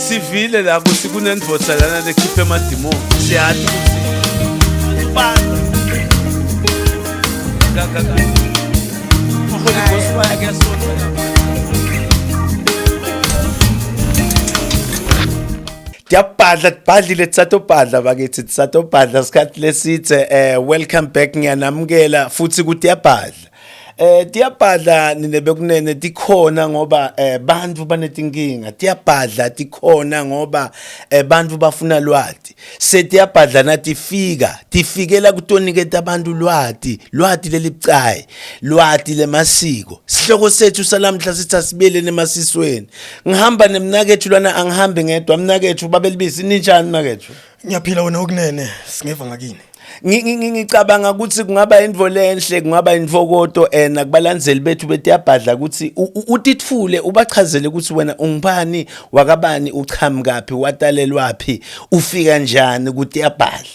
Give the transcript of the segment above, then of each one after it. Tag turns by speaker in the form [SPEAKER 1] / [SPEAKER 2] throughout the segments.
[SPEAKER 1] Sivile la ukuthi kunendvodza lana lekhipha emadimoni. Siyati ukuthi bani. Ka ka ka. Holy Ghost fire kuyasonta. Tiyabhadla tibhadlile tisatobhadla bakithi tisatobhadla sikhathi lesithe eh welcome back ngiyanamukela futhi kutiyabhadla. Eh tiyabhadla nine bekunene tikhona ngoba eh bantu banetinkinga tiyabhadla tikhona ngoba eh bantu bafuna lwati setiyabhadla natifika tifikela kutoniketa abantu lwati lwati lelibucayi lwati lemasiko sihloko sethu salamhla sithi asibiyeleni emasisweni ngihamba nemnakethu lwana angihambi ngedwa mnakethu babelibisi ninjani mnakethu
[SPEAKER 2] Ngiyaphila wena okunene singeva ngakini.
[SPEAKER 1] Ngicabanga ukuthi kungaba into lenhle kungaba intokoto eh nakubalandzeli bethu betiyabhadla ukuthi utitfule ubachazele ukuthi wena ungubani wakabani uchamukaphi watalelwaphi ufika njani kutiyabhadla.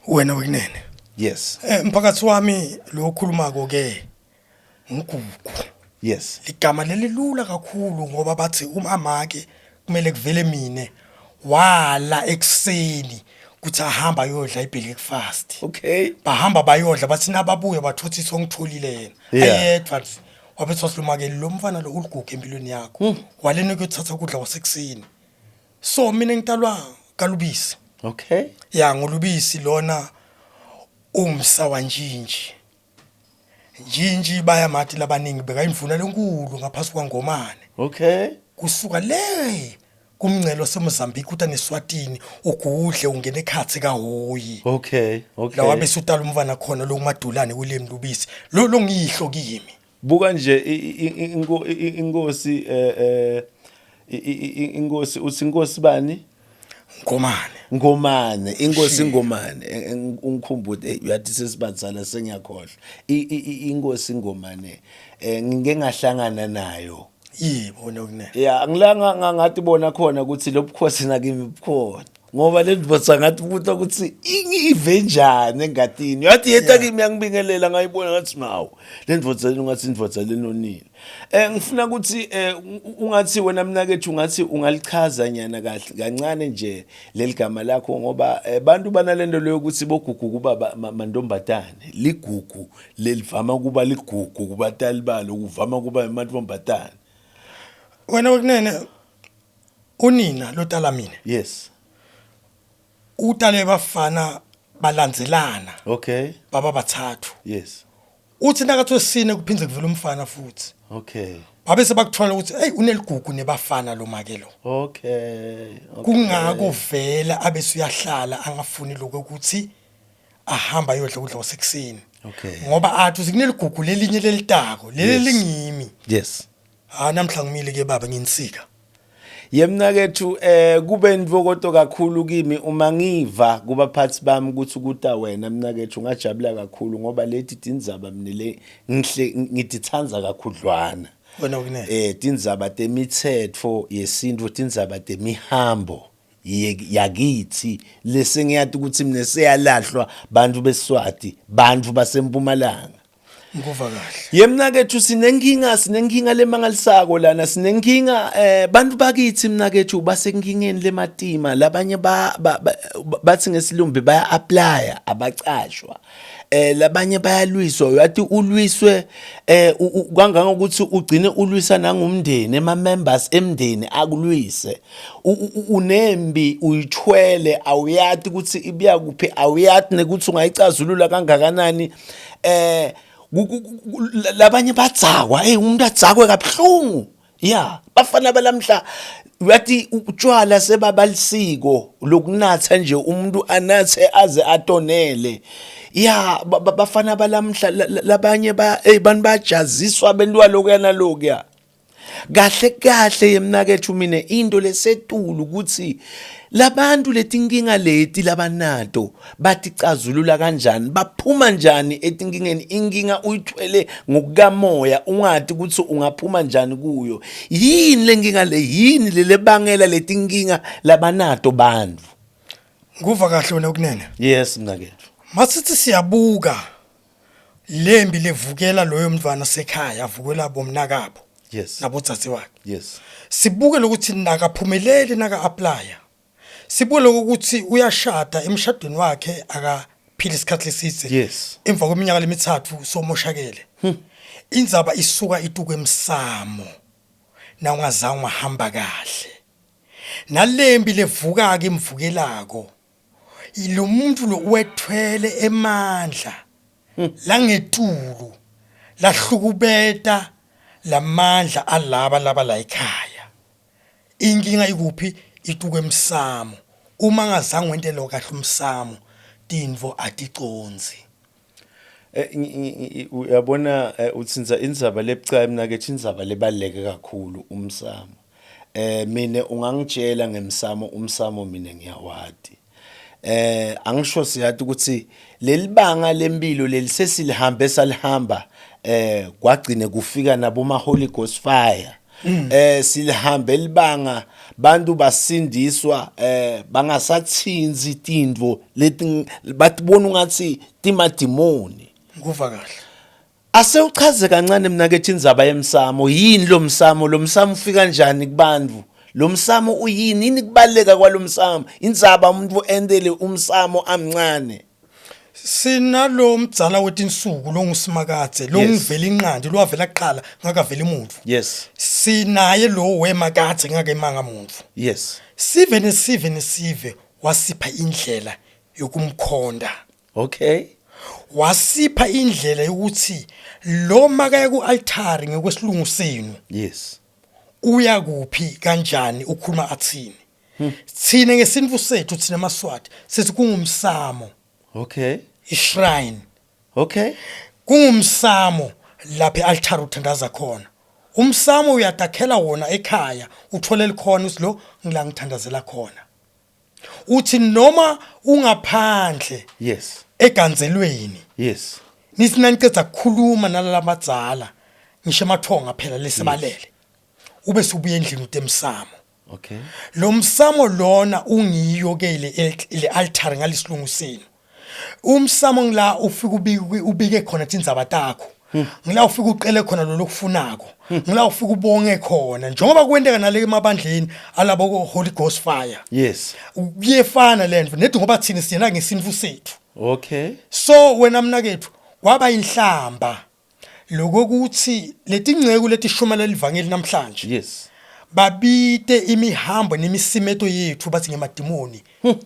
[SPEAKER 2] Wena wekunene.
[SPEAKER 1] Yes.
[SPEAKER 2] Eh mphakathi wami lo okhulumako ke ngugugu.
[SPEAKER 1] Yes.
[SPEAKER 2] Ligama lelilula kakhulu ngoba bathi umamake kumele kuvele mina wala ekuseni kuthi ahamba ayodla ibreakfast.
[SPEAKER 1] Okay.
[SPEAKER 2] Bahamba bayodla bathi nababuya bathutha isongitholile yena.
[SPEAKER 1] Yeah.
[SPEAKER 2] Ayedwa nje. Wabe sasilumakele lo mfana lo uligugu empilweni yakho. Walena kuyothatha ukudla kwasekuseni. So mina ngitalwa kalubisi.
[SPEAKER 1] Okay.
[SPEAKER 2] Ya ngolubisi lona umsa wanjinji. Njinji bayamati labaningi bekayimvuna lenkulu ngaphasi kwaNgomane.
[SPEAKER 1] Okay.
[SPEAKER 2] Kusuka le kumngcele waseMozambique uta neSwatini ugudle ungena ekhatsi kaHhoyi.
[SPEAKER 1] Okay. Okay.
[SPEAKER 2] La wabe sutala umfana khona lo uMadulane William Lubisi lo longiyihlo kimi.
[SPEAKER 1] Buka nje inkosi eh eh inkosi uthi inkosi bani?
[SPEAKER 2] Ngomane.
[SPEAKER 1] Ngomane, inkosi Ngomane ungikhumbude eh, uyathi sesibadzala sengiyakhohlwa. Inkosi Ngomane eh ngike ngahlangana nayo.
[SPEAKER 2] Yebo wena kunene.
[SPEAKER 1] Ya ngilanga ngathi bona khona ukuthi lobukhosi nakimi bukhona. Ngoba le ndvodza ngathi buta ukuthi ingive njani engatini. Yathi yeta kimi yangibingelela ngayibona ngathi mawu. Le ndvodza lena ungathi indvodza lenonile. Eh ngifuna ukuthi eh ungathi wena mnakethu ungathi ungalichaza nyana kahle kancane nje leligama lakho ngoba eh, bantu banalento leyo ukuthi bogugu kuba mantombazane ligugu lelivama kuba ligugu kubatali balo kuvama kuba emantombazane.
[SPEAKER 2] Wena wekunene unina lotala mina.
[SPEAKER 1] Yes.
[SPEAKER 2] Utale bafana balandzelana.
[SPEAKER 1] Okay.
[SPEAKER 2] Baba bathathu.
[SPEAKER 1] Yes.
[SPEAKER 2] Uthi nakathi wesine kuphinde kuvele umfana futhi.
[SPEAKER 1] Okay.
[SPEAKER 2] Babe sebakuthola ukuthi hey uneligugu nebafana lo make lo.
[SPEAKER 1] Okay.
[SPEAKER 2] Okay. Kungako vela abe suyahlala angafuni lokho ukuthi ahamba ayodla ukudla kwasekuseni.
[SPEAKER 1] Okay.
[SPEAKER 2] Ngoba athi uthi kuneligugu lelinye lelitako leli
[SPEAKER 1] Yes.
[SPEAKER 2] lingimi.
[SPEAKER 1] Yes.
[SPEAKER 2] Ha namhla ngimile ke baba nginsika.
[SPEAKER 1] Yemnakethu eh kube intokoto kakhulu kimi uma ngiva kubaphathi bami ukuthi kuta wena mnakethu ngajabula kakhulu ngoba leti tindzaba mina le ngihle ngitithanda kakhudlwana.
[SPEAKER 2] Wena ukunene.
[SPEAKER 1] Eh tindzaba temithetho yesintu tindzaba temihambo yakithi lesengiyati ukuthi mina seyalahlwa bantu beSwati bantu basempumalanga.
[SPEAKER 2] Ngikuva kahle.
[SPEAKER 1] Yemnakethu sinenkinga sinenkinga lemangalisako lana sinenkinga eh bantu bakithi mnakethu basenkingeni lematima labanye ba, ba, ba, bathi ngesilumbi baya apply abacashwa eh labanye bayalwiswa uyathi ulwiswe eh kangangokuthi ugcine ulwisa nangumndeni ema members emndeni akulwise unembi uyithwele awuyati ukuthi ibuya kuphi awuyati nekuthi ungayicazulula kangakanani eh labanye badzakwa hey umuntu adzakwe kabuhlungu ya bafana balamhla uyathi utshwala sebabalisiko lokunatha nje umuntu anathe aze atonele ya bafana balamhla labanye ba hey bantu bajaziswa bentwa lokuya nalokuya Kahle kahle yemnakethu mina into lesetulu ukuthi labantu letinkinga leti labanato baticazulula kanjani baphuma njani etinkingeni inkinga uyithwele ngokukamoya ungati ukuthi ungaphuma njani kuyo yini lenkinga le yini lelebangela letinkinga labanato bantu
[SPEAKER 2] Nguva kahle wena ukunene.
[SPEAKER 1] Yes mnakethu.
[SPEAKER 2] Masithi siyabuka lembi levukela loyo mntwana sekhaya avukela bomnakabo.
[SPEAKER 1] Yes.
[SPEAKER 2] Nabodzadze wakhe.
[SPEAKER 1] Yes.
[SPEAKER 2] Sibuke lokuthi nakaphumeleli naka applya. Sibuke lokuthi uyashada emshadweni wakhe akaphili isikhathi lesidze.
[SPEAKER 1] Yes.
[SPEAKER 2] Emva kweminyaka lemithathu somoshakele. Indzaba isuka ituke emsamo. Na ungazange wahamba kahle. Nalembi levuka ke imvukelako. Lo muntu lo wethwele emandla langetulu lahlukubeta lamandla alaba laba la ekhaya. Inkinga ikuphi? Ituke emsamo. Uma ngazange wente lo kahle umsamo, tintfo aticonzi.
[SPEAKER 1] Uyabona uthinza indzaba lebucayi mnakethu, indzaba lebaluleke kakhulu umsamo. Mina ungangitshela ngemsamo, umsamo mina ngiyawati. Angisho siyathi ukuthi lelibanga lempilo leli sesilihambe salihamba kwagcine kufika nabo ma Holy Ghost fire. Silihambe libanga bantu basindiswa bangasathinzi tintfo leti batibona ungathi timadimoni.
[SPEAKER 2] Ngikuva kahle.
[SPEAKER 1] Ase uchaze kancane mnakethu indzaba yemsamo. Yini lo msamo? Lo msamo ufika kanjani kubantu? Lo msamo uyini? Yini kubaleka kwalomsamo? Indzaba umuntu endele umsamo amncane.
[SPEAKER 2] Sinalo mdzala wetinsuku longuSimakadze, longuvela inqandi, lowavela kuqala ngakaveli muntu.
[SPEAKER 1] Yes.
[SPEAKER 2] Sinaye lo wemakadze ngakemanga muntu.
[SPEAKER 1] Yes.
[SPEAKER 2] Sive nesive nesive wasipha indlela yokumkhonda.
[SPEAKER 1] Okay.
[SPEAKER 2] Wasipha indlela yokuthi lo makaya ku-altari ngekwesilungu senu.
[SPEAKER 1] Yes.
[SPEAKER 2] Uya kuphi kanjani ukhuluma athini? Thina ngesintu sethu thina maSwati sithi kungumsamo.
[SPEAKER 1] Okay.
[SPEAKER 2] Ishrine.
[SPEAKER 1] Okay.
[SPEAKER 2] Kungumsamo lapha e-altari uthandaza khona. Umsamo uyadakhela wona ekhaya, uthole likhona uthi lo ngila ngithandazela khona. Uthi noma ungaphandle
[SPEAKER 1] Yes.
[SPEAKER 2] eganzelweni.
[SPEAKER 1] Yes.
[SPEAKER 2] Nithi naniceda kukhuluma nalalabadzala ngisho emathonga phela lesebalele. Ube subuya endlini utemsamo.
[SPEAKER 1] Okay.
[SPEAKER 2] Lo msamo lona ungiyo ke le altar ngalesilungu senu. Umsamo ngila ufika ubike ubike khona tindzaba takho. Ngila ufika uqele khona lo lokufunako. Ngila ufika ubonge khona njengoba kwenteka nale emabandleni alabo ko Holy Ghost fire.
[SPEAKER 1] Yes.
[SPEAKER 2] Kuyefana lento nedi ngoba thina siyena ngesintu sethu.
[SPEAKER 1] Okay.
[SPEAKER 2] So wena mnakethu kwaba inhlamba lokuthi letingceku letishumela livangeli namhlanje.
[SPEAKER 1] Yes.
[SPEAKER 2] Babite imihambo nemisimeto yethu bathi ngemadimoni.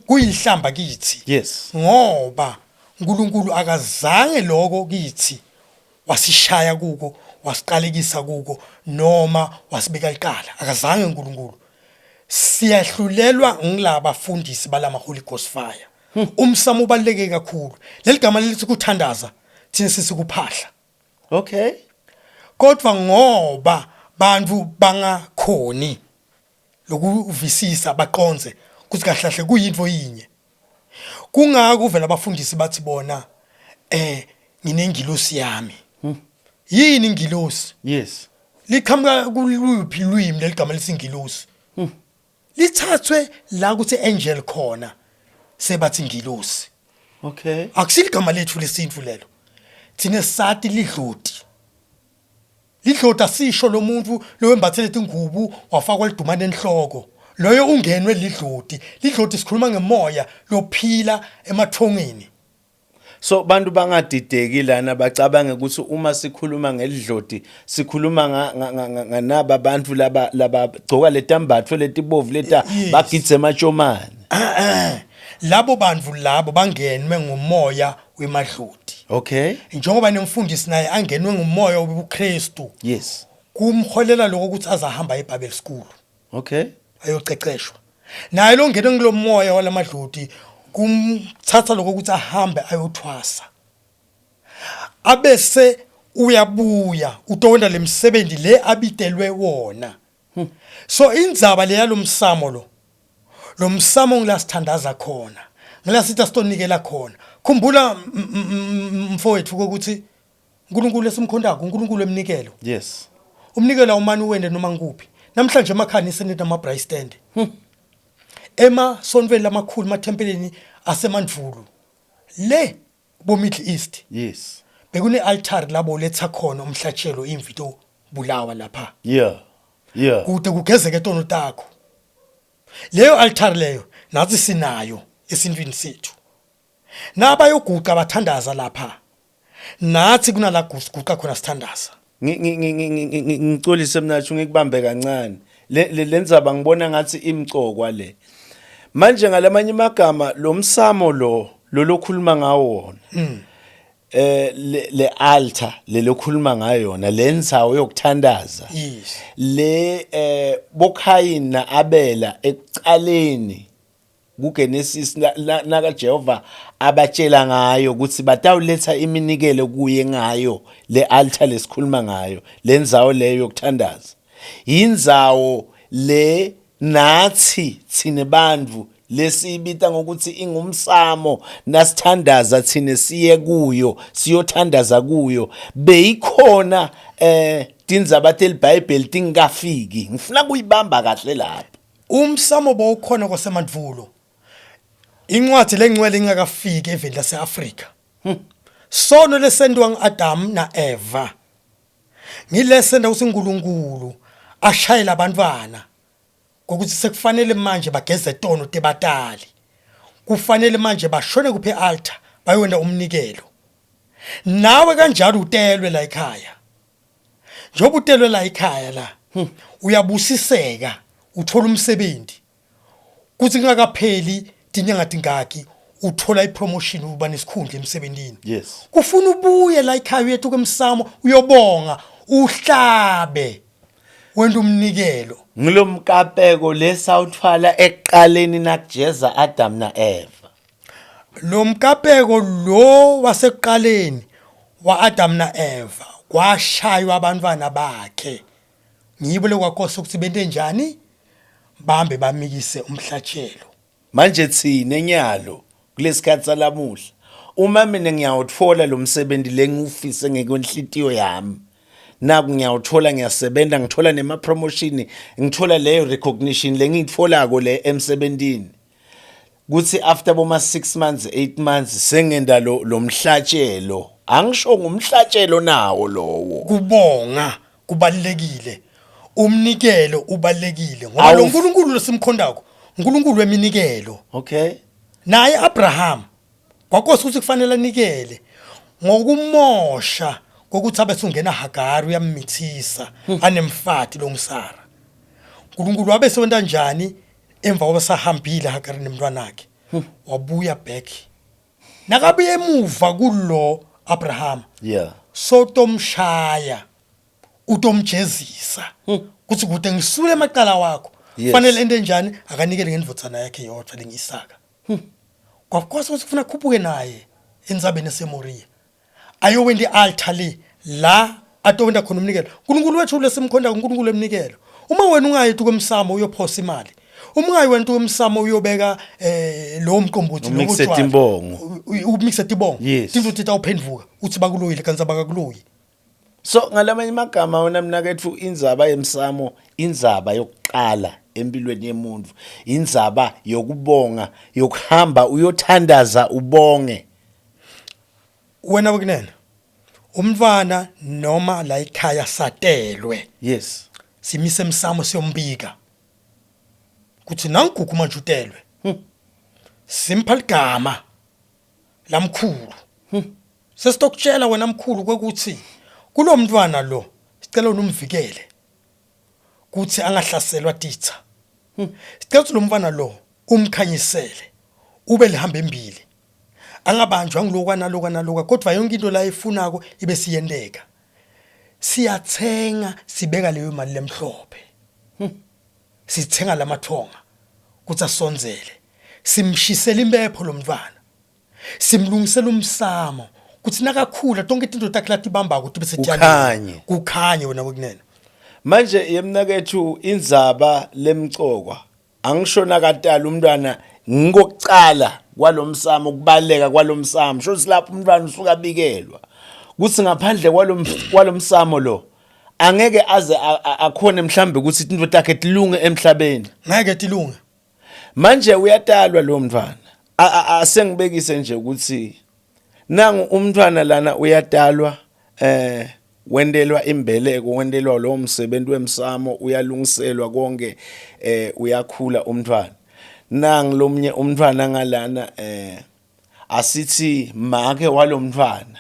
[SPEAKER 2] Kuyinhlamba kithi.
[SPEAKER 1] Yes.
[SPEAKER 2] Ngoba uNkulunkulu akazange lokho kithi wasishaya kuko, wasiqalekisa kuko noma wasibeka icala. Akazange uNkulunkulu. Siyahlulelwa ngilabafundisi balama Holy Ghost fire. Umsamo ubaluleke kakhulu. Leligama lelithi kuthandaza thina sisikuphahla.
[SPEAKER 1] Okay.
[SPEAKER 2] Kodwa ngoba bantu bangakhoni lokuvisisa baqonze ukuthi kahle kahle kuyinto yinye. Kungako uvela abafundisi bathi bona nginengilosi yami. Yini ingilosi?
[SPEAKER 1] Yes.
[SPEAKER 2] Liqhamuka kuluphi lwimi leligama lesingilosi? Lithathwe la kuthi angel khona sebathi ingilosi.
[SPEAKER 1] Okay.
[SPEAKER 2] Akusiligama lethu lesintu lelo. Thina sati lidloti. Lidloti asisho lo muntu lowembathele tingubu wafakwa lidumane enhloko. Loyo ungenwe lidloti. Lidloti sikhuluma ngemoya lophila emathongeni.
[SPEAKER 1] So bantu bangadideki lana bacabange ukuthi uma sikhuluma ngelidloti sikhuluma nganaba abantu laba labagcoka letambatfo letibovu leta bagidze ematshomane.
[SPEAKER 2] Labo bantu labo bangenwe ngumoya wemadloti.
[SPEAKER 1] Okay.
[SPEAKER 2] Njengoba nemfundisi naye angenwe ngumoya wobuKristu.
[SPEAKER 1] Yes.
[SPEAKER 2] Kumholela lokho ukuthi azahamba eBible school.
[SPEAKER 1] Okay.
[SPEAKER 2] Ayoqeqeshwa. Naye lo ngene ngilomoya walamadloti kumthatha lokho ukuthi ahambe ayothwasa. Abese uyabuya utonda lemsebenzi le abitelwe wona. So indzaba le yalomsamo lo. Lo msamo ngila sithandaza khona. Ngila sithi asitonikela khona. Khumbula mfowethu ukuthi uNkulunkulu esimkhondako uNkulunkulu emnikelo.
[SPEAKER 1] Yes.
[SPEAKER 2] Umnikelo awumane uwende noma ngikuphi. Namhlanje emakhaya niseneta ama braai stand. Ema sontweni lamakhulu emathempelini asemandvulo. Le bo Middle East.
[SPEAKER 1] Yes.
[SPEAKER 2] Bekune altar labo letha khona umhlatshelo imvito bulawa lapha.
[SPEAKER 1] Yeah. Yeah.
[SPEAKER 2] Kude kugezeke tono takho. Leyo altar leyo nathi sinayo esintwini sethu. Nabayoguqa bathandaza lapha. Nathi kunala guqa khona sithandaza.
[SPEAKER 1] Ngicolise mnathu ngikubambe kancane. Le lenzaba ngibona ngathi imcokwa le. Manje ngalamanye amagama lo msamo lo lolokhuluma ngawo wona. Eh le altar lelokhuluma ngayo yona lendzawo yokuthandaza.
[SPEAKER 2] Yes.
[SPEAKER 1] Le boKhayin naAbela ekucaleni kuGenesis naka Jehova abatshela ngayo ukuthi batawuletha iminikelo kuye ngayo le altar lesikhuluma ngayo lendzawo leyo yokuthandaza yindzawo le nathi thine bantu lesiyibita ngokuthi ingumsamo nasithandaza thine siye kuyo siyothandaza kuyo beyikhona eh tindzaba teliBhayibheli tingakafiki ngifuna kuyibamba kahle lapha.
[SPEAKER 2] Umsamo bowukhona kwasemandvulo. Incwadi lengcwele ingakafiki eveni lase-Afrika. Sono lesentiwa ngu-Adamu na-Eva ngilesenta ukuthi uNkulunkulu ashayele abantwana ngokuthi sekufanele manje bageze tono tebatali. Kufanele manje bashone kuphi e-altar bayowenta umnikelo. Nawe kanjalo utelwe la ekhaya. Njengoba utelwe la ekhaya la uyabusiseka uthola umsebenzi kuthi kungakapheli tinyanga tingaki uthola ipromotion uba nesikhundla emsebenzini.
[SPEAKER 1] Yes.
[SPEAKER 2] Kufuna ubuye la ekhaya uyethu kwemsamo uyobonga uhlabe wenda umnikelo.
[SPEAKER 1] Ngilomkapeko lesawuthwala ekuqaleni nakujeza Adam naEva.
[SPEAKER 2] Lo mkapeko lo wasekuqaleni wa-Adam na-Eva kwashaywa abantwana bakhe ngibo lekwakosa ukuthi bente njani bambe bamikise umhlatshelo.
[SPEAKER 1] Manje thina nyalo kulesikhathi salamuhla uma mina ngiyawuthola lo msebenzi lengiwufise ngekwenhlitiyo yami naku ngiyawuthola ngiyasebenza ngithola nema promotion ngithola leyo recognition lengiyitholako le emsebenzini kuthi after boma 6 months 8 months sengenda lo lomhlatshelo angisho ngumhlatshelo nawo lowo.
[SPEAKER 2] Kubonga kubalekile umnikelo ubalekile ngoba lo uNkulunkulu losimkhondako uNkulunkulu weminikelo.
[SPEAKER 1] Okay.
[SPEAKER 2] Naye Abraham kwakosa ukuthi kufanele anikele ngokumosha kokuthi abe sungena Hagari uyamithisa anemfati lo ngusara. uNkulunkulu wabe sewenta njani emva kwaba sahambile Hagari nemntwanakhe wabuya back nakabuya emuva kulo Abraham
[SPEAKER 1] yeah
[SPEAKER 2] sotomshaya utomjezisa kuthi kude ngisule emacala wakho
[SPEAKER 1] Yes.
[SPEAKER 2] fanele ente njani akanikele ngendvodzana yakhe yodwa lengisaka kwakwazi ukuthi kufuna akhuphuke naye entsabeni eseMoriya ayowenda i-altar le la atowenda khona umnikelo. uNkulunkulu wethu lesimkhonda uNkulunkulu emnikelo. Uma wena ungayi kwemsamo uyophosa imali. Uma ungayi wena kwemsamo uyobeka eh lowo mqombothi lowo
[SPEAKER 1] Umixe
[SPEAKER 2] tshwala.
[SPEAKER 1] timbongo.
[SPEAKER 2] Umixe tibongo.
[SPEAKER 1] Yes.
[SPEAKER 2] Tinto titawuphendvuka uthi bakuloyile kanti abakakuloyi.
[SPEAKER 1] So ngalamanye amagama wena mnakethu indzaba yemsamo indzaba yokuqala empilweni yemuntu indzaba yokubonga yokuhamba uyothandaza ubonge.
[SPEAKER 2] Wena wekunene umntwana noma la ekhaya satelwe.
[SPEAKER 1] Yes.
[SPEAKER 2] Simise emsamo siyombika kuthi nangigugu manje utelwe. Simpha ligama lamkhulu. Sesitokutshela wena mkhulu kwekuthi kulomntwana lo sicela unumvikele kuthi angahlaselwa titha. Sicela ukuthi lo mfana lo umkhanyisele ube lihamba embili. Angabanjwa ngilokwa nalokwa nalokwa kodwa yonke into la efunako ibe siyenteka. Siyathenga sibeka leyo mali lemhlophe. Sithenga lamathonga kuthi asondzele. Simshisela impepho lo mntwana. Simlungisela umsamo kuthi nakakhula tonke itinto takhe latibambako tibe
[SPEAKER 1] Kukhanye.
[SPEAKER 2] Kukhanye wena wekunene.
[SPEAKER 1] Manje yemnakethu indzaba lemcokwa angisho nakatala umntwana ngikokucala kwalomsamo kubaleka kwalomsamo sho ukuthi lapho umntwana usuka abikelwa kuthi ngaphandle kwalomsamo lo angeke aze akhone mhlambe ukuthi izinto takhe tilunge emhlabeni.
[SPEAKER 2] Ngeke tilunge.
[SPEAKER 1] Manje uyatalwa lo mntwana. Asengibekise nje ukuthi nangu umntwana lana uyatalwa eh Wentelwa imbeleko, wentelwa lowo msebenzi wemsamo, uyalungiselwa konke, uyakhula umntwana. Nangi lomnye umntwana ngalana, asithi make walomntwana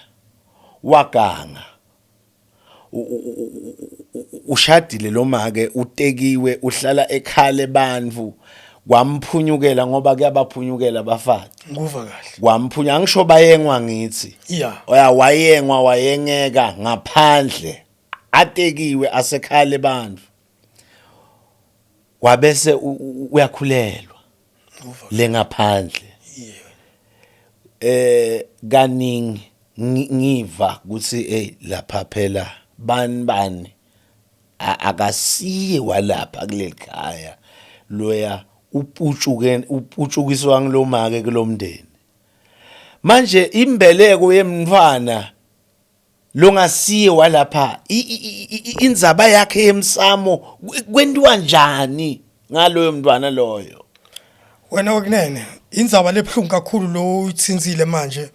[SPEAKER 1] waganga, ushadile lo make, utekiwe, uhlala ekhale bantfu, kwamphunyukela ngoba kuyabaphunyukela abafati.
[SPEAKER 2] Nguva kahle.
[SPEAKER 1] Kwamphunya, angisho bayengwa ngithi. Oya wayengwa, wayengeka ngaphandle, atekiwe, asekhale bantfu, wabese uyakhulelwa lengaphandle. Kaningi ngiva ukuthi hey, lapha phela bani bani akasiye walapha kuleli khaya, loya uputshuke, uputshukiswa ngilomake kulomndeni. Manje imbeleko yemntwana longasiye walapha, indzaba yakhe yemsamo kwentiwa njani ngaloyo mntwana loyo?
[SPEAKER 2] Wena wekunene, indzaba lebuhlungu kakhulu lo uyithintsile manje.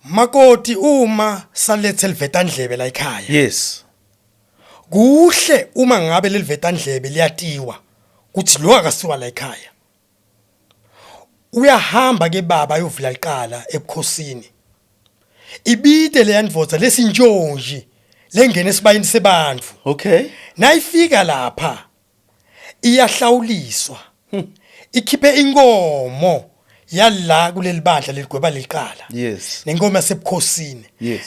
[SPEAKER 2] Makoti, uma salethe livetandlebe la ekhaya. Kuhle uma ngabe lelivetandlebe liyatiwa ukuthi lo akasiwa la ekhaya. Uyahamba ke baba ayovula liqala ebukhosini. Ibite leya ndvodza lesintshonji lengena esibayeni sebantfu. Nayifika lapha iyahlawuliswa. Ikhiphe inkomo yala kuleli bandla leligweba leliqala. Nenkomo yasebukhosini.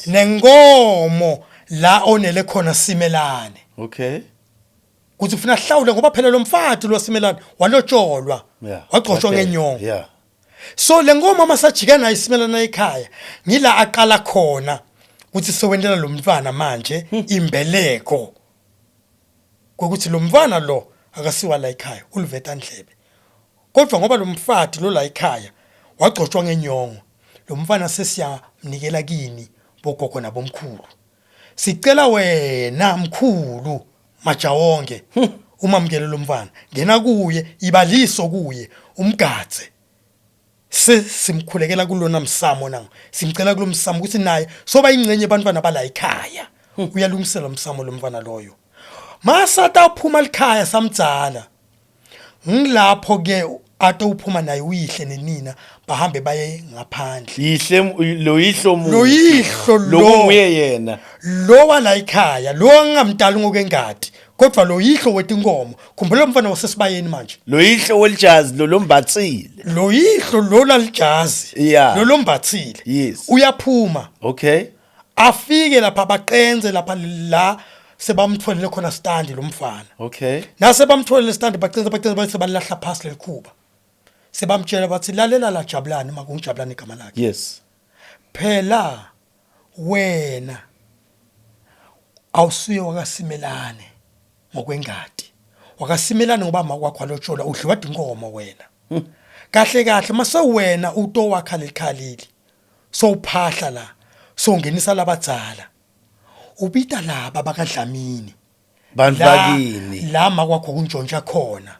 [SPEAKER 2] Nenkomo la onele khona Simelane. Kuthi ufuna ahlawule ngoba phela lo mfati lo Simelane walotsholwa. Wagcoshwa ngenyongo. So le nkomo masajika nayo Simelana ekhaya, ngila aqala khona ukuthi sewentela lo mntwana manje imbeleko. Kokuthi lo mntwana lo akasiwa la ekhaya, uliveta ndlebe. Kodwa ngoba lo mfati lo la ekhaya wagcotshwa ngenyongo, lo mfana sesiyamnikela kini bogogo nabomkhulu. Sicela wena mkhulu Majawonke umamukele lo mfana, ngena kuye, ibaliso kuye, umgadze. Sesimkhulekela kulona msamo nango, simcela kulomsamo ukuthi naye soba ingcenye abantwana bala ekhaya. Uyalungisela umsamo lo mfana loyo. Masata uphuma likhaya samdzala, ngilapho ke ate uphuma naye uyihle nenina, bahambe baye ngaphandle.
[SPEAKER 1] Yihle lo yihlo
[SPEAKER 2] mu. Lo yihlo lo.
[SPEAKER 1] Lokunguye yena.
[SPEAKER 2] Lo wala ekhaya, lo angamdali ngokwengadi, kodwa lo yihlo wetinkomo. Khumbula umfana wasesibayeni manje.
[SPEAKER 1] Lo yihlo welijazi lo lombatsile.
[SPEAKER 2] Lo yihlo lo lalijazi. Lo lombatsile. Uyaphuma. Afike lapha baqenze lapha la sebamtholele khona standi lo mfana. Nase bamtholele standi, bacenze bacenze, base balahla phasi lelikhuba. Sebamtshela bathi, lalela la Jabulani, makungijabulani igama lakhe. Phela wena awusuye wakaSimelane ngokwengadi. WakaSimelane ngoba makwakho walotsholwa, udliwa dinkomo wena. Kahle kahle mase wena utowakha lelikhalili. Sowuphahla la, sowungenisa labadzala. Ubita laba bakaDlamini.
[SPEAKER 1] Bantu bakini.
[SPEAKER 2] La makwakho kuntshontsha khona.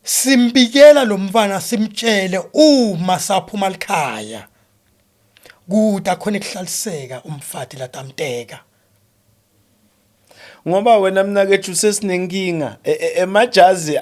[SPEAKER 2] Simbikela lo mfana, simtshele uma saphuma likhaya. Kude akhona ekuhlaliseka umfati latamteka.
[SPEAKER 1] Ngoba wena mnakethu sesinenkinga, emajazi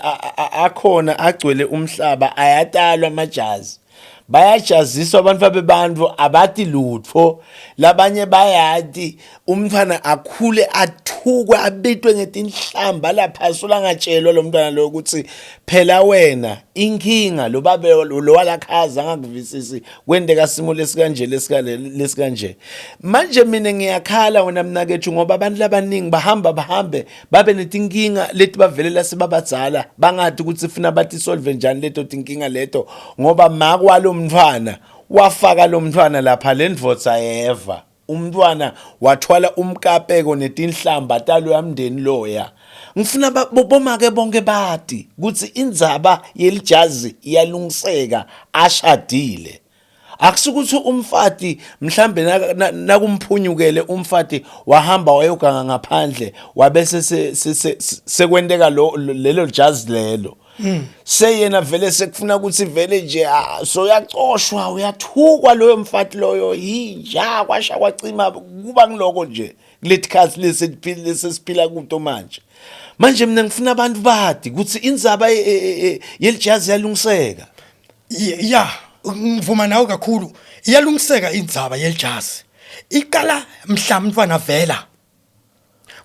[SPEAKER 1] akhona agcwele umhlaba, ayatalwa amajazi, bayajaziswa abantu babebantu abati lutho, labanye bayati umntwana akhule athukwe abitwe ngetinhlamba lapha solangatshelwa lo mntwana lo ukuthi phela wena inkinga lo babe lo walakhaza angakuvisisi kwendeka simo lesikanje lesikale lesikanje. Manje mina ngiyakhala wena mnakethu ngoba abantu labaningi bahamba bahambe babe netinkinga leti bavelela sebabadzala, bangathi ukuthi funa bathi solve njani leto tinkinga leto, ngoba makwalo mntwana wafaka lo mntwana lapha lendvodza yeva umntwana wathwala umkapeko netinhlamba talo yamndeni loya. Ngifuna bomake bonke bati ukuthi indzaba yelijazi iyalungiseka ashadile. Akusukuthi umfati mhlambe nakumphunyukele umfati wahamba wayoganga ngaphandle, wabese sekwenteka lo lelo jazi lelo, seyena vele sekufuna ukuthi vele nje so uyacoshwa, uyathukwa loyo mfati loyo, yinja kwasha kwacima kuba ngiloko nje. Kuletikhathi lesesiphila kuto manje. Manje mina ngifuna abantu badi ukuthi indzaba yelijazi yalungiseka.
[SPEAKER 2] Ya, ngivuma nawe kakhulu. Iyalungiseka indzaba yelijazi. Iqala mhla umntwana vela.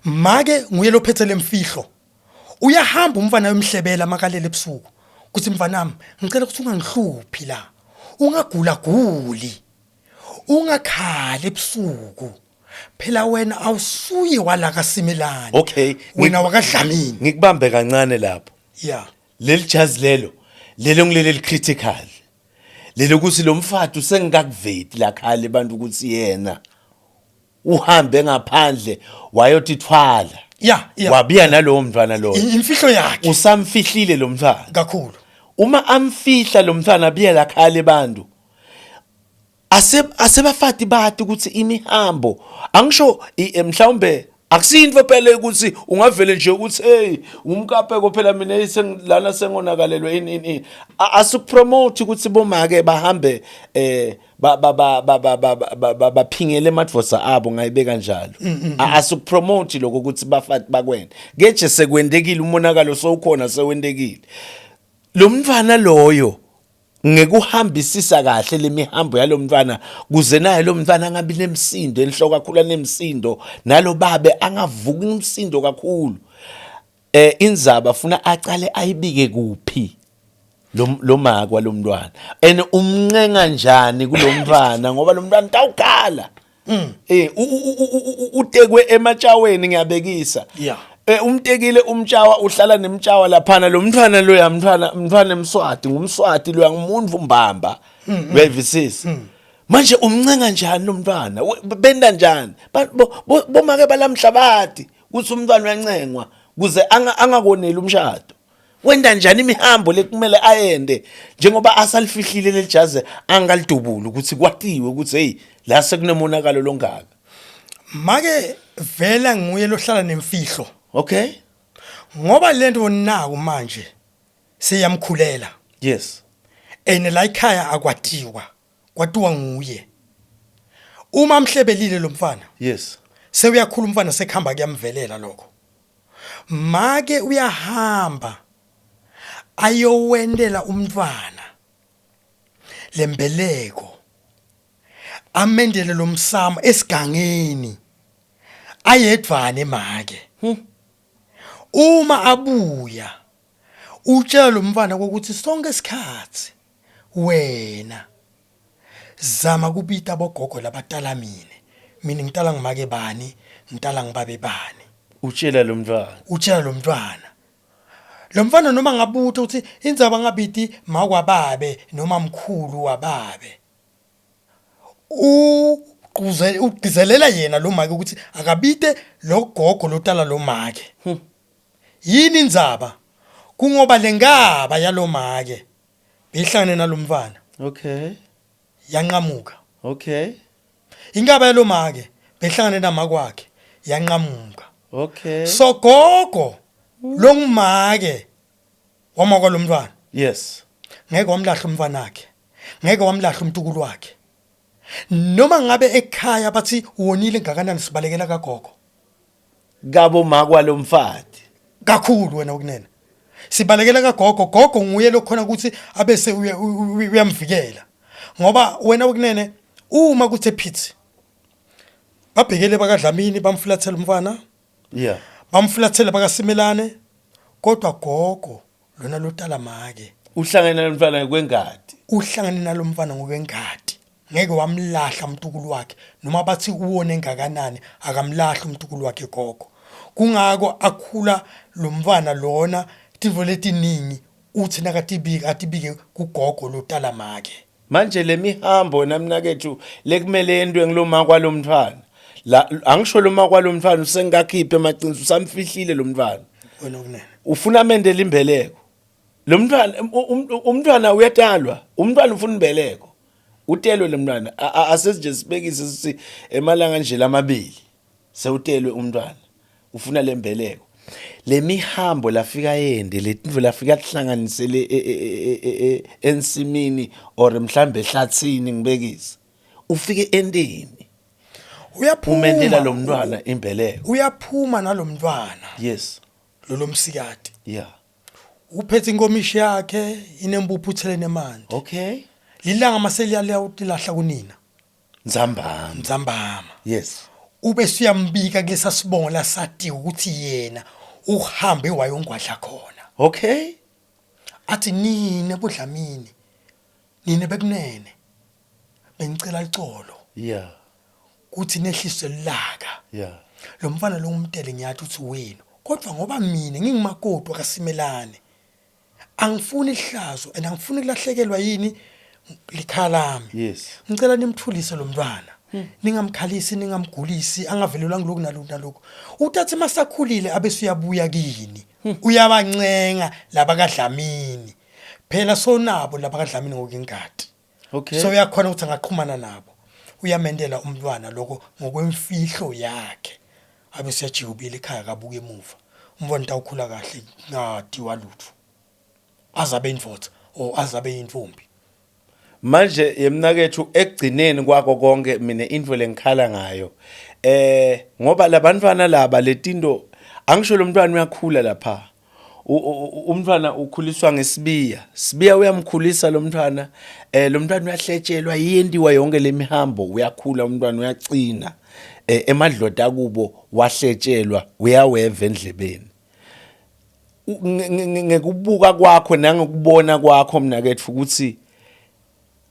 [SPEAKER 2] Make nguye lophethe lemfihlo. Uyahamba umfana uyomhlebela makalele ebusuku. Kuthi mfanami ngicela ukuthi ungangihluphi la. Ungagula guli. Ungakhali ebusuku. Phela wena awusuye wala kaSimelane.
[SPEAKER 1] Okay.
[SPEAKER 2] Wena wakaDlamini.
[SPEAKER 1] Ngikubambe kancane lapho.
[SPEAKER 2] Yeah.
[SPEAKER 1] Leli jazi lelo lelo ngileli critical. Lelo ukuthi lo mfati usengikakuveti lakhala abantu ukuthi yena uhambe ngaphandle wayothi thwala.
[SPEAKER 2] Yeah.
[SPEAKER 1] Wabiya nalowo mntwana loyo.
[SPEAKER 2] Imfihlo yakhe.
[SPEAKER 1] Usamfihlile lo mntwana.
[SPEAKER 2] Kakhulu.
[SPEAKER 1] Uma amfihla lo mntwana abiya lakhala abantu. Ase asebafati bati ukuthi imihambo angisho mhlawumbe akusiyinto phela ukuthi ungavele nje ukuthi hey umkapeko phela mina lana sengonakalelwe ini ini asikupromote ukuthi bomake bahambe eh ba ba ba ba ba ba baphingele emadvosa abo ngayibeka njalo mm, mm, mm. Asikupromote lokho ukuthi bafati bakwende keje sekwendekile umonakalo sowukhona sewendekile lo mntwana loyo ngekuhambisisa kahle lemihambo yalomntwana kuze naye lo mntwana angabi nemsindo enhloko kakhulu anemsindo nalo babe angavuki umsindo kakhulu eh inzaba funa aqale ayibike kuphi lo lo makwa lomntwana and umncenga njani kulomntwana ngoba lo mntwana tawukhala Mm. Eh utekwe ematshaweni ngiyabekisa.
[SPEAKER 2] Yeah.
[SPEAKER 1] Eh umtekile umtshawa uhlala nemtshawa laphana lo mntwana loya mntwana mntwana emswati ngumswati loya ngumuntu mbamba. Mm, mm. Uyayivisisa? Mm. Manje umncenga njani lo mntwana? Benda njani? Bomake balamhlabati kuthi umntwana uyancengwa kuze angakoneli umshado. Wenda njani imihambo lekumele ayende njengoba asalifihlile lelijazi angalidubuli ukuthi kwatiwe ukuthi hey la sekunemonakalo longaka.
[SPEAKER 2] Make vela nguye lohlala nemfihlo.
[SPEAKER 1] Okay.
[SPEAKER 2] Ngoba lento naku manje seyamkhulela.
[SPEAKER 1] Yes.
[SPEAKER 2] Ene la ekhaya akwatiwa. Kwatiwa nguye. Uma amhlebelile lo mfana.
[SPEAKER 1] Yes.
[SPEAKER 2] Sewuyakhula umfana sekuhamba kuyamvelela lokho. Make uyahamba ayowentela umntfwana lembeleko amendele lomsamo esigangeni ayedvwane make. Uma abuya utshela lo mfana ukuthi sonke isikhathi wena zama kubita bogogo labatala mine mina ngitala ngimake bani ngitala ngibabe bani
[SPEAKER 1] Utshela lo mntwana.
[SPEAKER 2] Utshela lo mntwana. Lo mfana noma ngabuta ukuthi indzaba ngabiti makwababe noma mkhulu wababe. Ugquze ugcizelela yena lo make ukuthi akabite lo gogo lotala lo make. Yini indzaba? Kungoba lenkaba yalomake beyihlangene nalomfana.
[SPEAKER 1] Okay.
[SPEAKER 2] Yanqamuka.
[SPEAKER 1] Okay.
[SPEAKER 2] Inkaba yalomake behlangane namakwakhe yanqamuka.
[SPEAKER 1] Okay.
[SPEAKER 2] So gogo longumake wama kwalomntwana.
[SPEAKER 1] Yes.
[SPEAKER 2] Ngeke wamlahla umfana wakhe. Ngeke wamlahla umntukulu wakhe. Noma ngabe ekhaya bathi wonile ngakanani sibalekela kagogo.
[SPEAKER 1] Kabo makwa lomfati.
[SPEAKER 2] Kakhulu wena ukunene. Sibalekela kagogo, gogo nguye lokhona ukuthi abese uyamvikela. Ngoba wena ukunene uma kuthe phithi babhekele bakaDlamini bamfulathela umfana.
[SPEAKER 1] Yeah.
[SPEAKER 2] Bamfulathela bakaSimelane kodwa gogo lona lotala make.
[SPEAKER 1] Uhlangene nalomfana kwengadi.
[SPEAKER 2] Uhlangene nalomfana ngokwengadi. Ngeke wamlahla umntukulu wakhe noma bathi uwone engakanani akamlahli umntukulu wakhe gogo. Kungako akhula lomfana lona tintfo letiningi uthi nakatibika atibike kugogo lotala make.
[SPEAKER 1] Manje lemihambo wena mnakethu lekumele yentwe ngiloma kwalomntwana. La angisho loma kwalomntwana usengakhiphe emaqiniso usamfihlile lomntwana.
[SPEAKER 2] Wena okunene.
[SPEAKER 1] Ufuna amendele imbeleko. Lo mntwana umntwana uyatalwa, umntwana ufuna imbeleko. Utelwe lo mntwana asesinje sibekise sithi emalanga nje lamabili sewutelwe umntwana ufuna lembeleko. Lemihambo lafika yende letinto lafika kuhlanganisele e, e, e, ensimini or mhlambe ehlathini ngibekise. Ufike endeni.
[SPEAKER 2] Uyaphuma.
[SPEAKER 1] Umendela lo mntwana imbeleko.
[SPEAKER 2] Uyaphuma nalomntwana.
[SPEAKER 1] Yes.
[SPEAKER 2] Lo lomsikati.
[SPEAKER 1] Yeah.
[SPEAKER 2] Uphethe inkomishi yakhe inempuphu uthele nemanti.
[SPEAKER 1] Okay.
[SPEAKER 2] Lilanga maseliya utilahla kunina.
[SPEAKER 1] Nzambama.
[SPEAKER 2] Nzambama.
[SPEAKER 1] Yes.
[SPEAKER 2] Ube suyambika kulesa sibongo lasatiwe ukuthi yena uhambe wayongwadla khona.
[SPEAKER 1] Okay.
[SPEAKER 2] Athi nine boDlamini. Nine bekunene. Bengicela icolo.
[SPEAKER 1] Yeah.
[SPEAKER 2] Kuthi nehlise laka.
[SPEAKER 1] Yeah.
[SPEAKER 2] Lo mfana lo ngumtele ngiyathi uthi wenu. Kodwa ngoba mina ngingumakoti wakaSimelane. Angifuni ihlazo and angifuni kulahlekelwa yini likhaya lami.
[SPEAKER 1] Yes.
[SPEAKER 2] Ngicela nimthulise lo mntwana. Ningamkhalisi ningamgulisi angavelelwa ngiloku naloku naloku. Utathi masakhulile abe suyabuya kini. Uyabancenga laba kaDlamini. Phela sonabo laba kaDlamini ngokingadi.
[SPEAKER 1] Okay.
[SPEAKER 2] So uyakhona ukuthi angaqhumana nabo. Uyamendela umntwana lokho ngokwemfihlo yakhe. Abe siyajikubile ekhaya kabuka emuva. Umntwana utawukhula kahle ngadiwa lutho. Azabe indvodza or azabe intombi.
[SPEAKER 1] Manje yemnakethu ekugcineni kwako konke mina into lengikhala ngayo eh ngoba labantwana laba letinto angisho lo mntwana uyakhula lapha umntwana ukhuliswa ngesibiya sibiya uyamkhulisa lo mntwana eh lo mntwana uyahletshelwa yentiwa yonke lemihambo uyakhula umntwana uyacina eh emadloda akubo wahletshelwa uyaweva endlebeni ngekubuka kwakho nangokubona kwakho mnaketfu ukuthi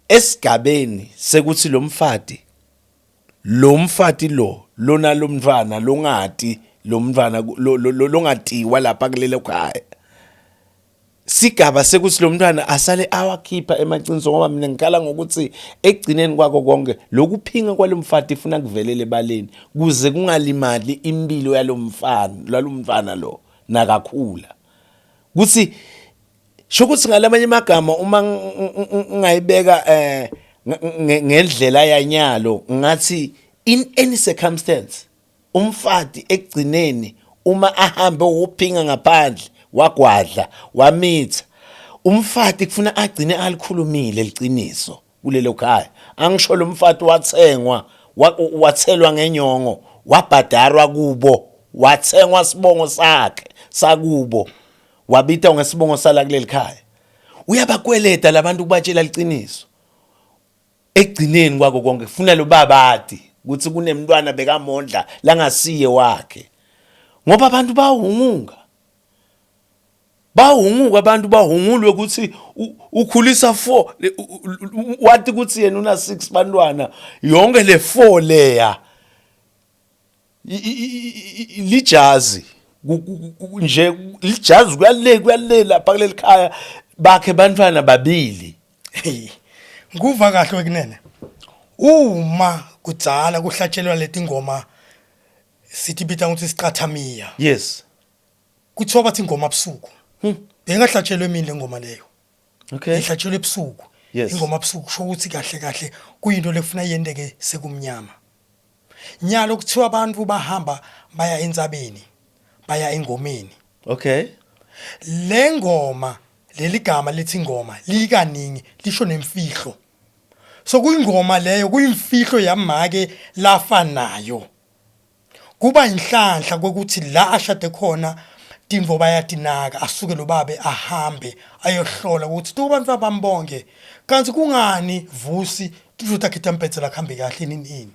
[SPEAKER 1] esigabeni sekuthi lo mfati lo mfati lo lona lomntwana longati lo mntwana longatiwa lapha kulelo khaya sigaba sekuthi lo mntwana asale awakhipha emaqiniso ngoba mina ngikhala ngokuthi ekugcineni kwako konke lokuphinga kwalomfati ifuna kuvelele ebaleni kuze kungalimali impilo yalomfana lalomfana lo nakakhula kuthi sho ukuthi ngalamanye amagama uma ngayibeka eh ngendlela yanyalo ngathi in any circumstance umfati ekugcineni uma ahambe wophinga ngaphandle wagwadla wamitha umfati kufuna agcine alikhulumile liqiniso kulelo khaya angisho lo mfati wathengwa wathelwa ngenyongo wabhadarwa kubo wathengwa sibongo sakhe sakubo wabita ngesibongo sala kuleli khaya uyabakweleta labantu kubatshela liqiniso ekugcineni kwako konke kufuna lo baba ati ukuthi kunemntwana bekamondla langasiye wakhe ngoba abantu bawungunga bahunguka abantu bahungulwe ukuthi ukhulisa 4 wathi ukuthi yena una 6 bantwana yonke le 4 leya lijazi nje lijazi kuyale kuyale lapha kuleli khaya bakhe bantwana babili
[SPEAKER 2] Hey, nguva kahle wekunene. Uma kudzala kuhlatshelwa letingoma sithi bita ukuthi sicathamiya.
[SPEAKER 1] Yes.
[SPEAKER 2] Kuthiwa bathi ingoma busuku. Bengahlatshelwe emini lengoma leyo.
[SPEAKER 1] Okay.
[SPEAKER 2] Ihlatshelwe ebusuku.
[SPEAKER 1] Yes.
[SPEAKER 2] Ingoma busuku kusho ukuthi kahle kahle kuyinto lekufuna yenteke sekumnyama. Nyalo kuthiwa abantu bahamba baya entsabeni, baya engomeni.
[SPEAKER 1] Okay.
[SPEAKER 2] Le ngoma leli gama lithi ingoma likaningi lisho nemfihlo. So kuyingoma leyo kuyimfihlo yamake lafa nayo. Kuba inhlanhla kwekuthi la ashade khona tintfo bayatinaka asuke lo babe ahambe ayohlola ukuthi tu bantfwana bami bonke kantsi kungani Vusi tintfo takhe tampetsela kuhambe kahle nini ini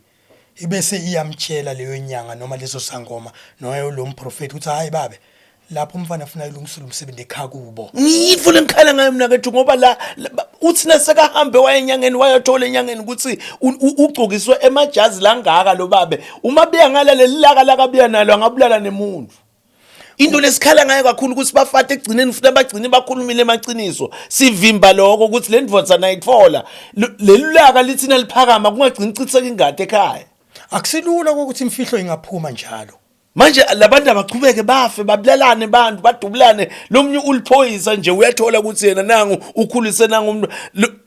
[SPEAKER 2] ibese iyamtshela leyo nyanga noma leso sangoma noma lo mprofeti ukuthi hayi babe lapho umfana afuna ilungisele umsebenzi ekhaya kubo
[SPEAKER 1] ngiyinto lengikhala ngayo mina kethu ngoba la uthi nasekahambe waye enyangeni wayothola enyangeni ukuthi ugcokiswe emajazi langaka lo babe uma buya ngala lelilaka lakabuya nalo angabulala nemuntu into lesikhala ngayo kakhulu ukuthi bafate ekugcineni futhi abagcine bakhulumile emaqiniso sivimba lokho ukuthi le ndvodza nayithola lelulaka lithi naliphakama kungagcini chitheka ingadi ekhaya
[SPEAKER 2] akusilula ukuthi imfihlo ingaphuma njalo
[SPEAKER 1] manje labantu abachubeke bafe babulalane bantu badubulane lo mnye uliphoyisa nje uyathola ukuthi yena nangu ukhulise nangu umuntu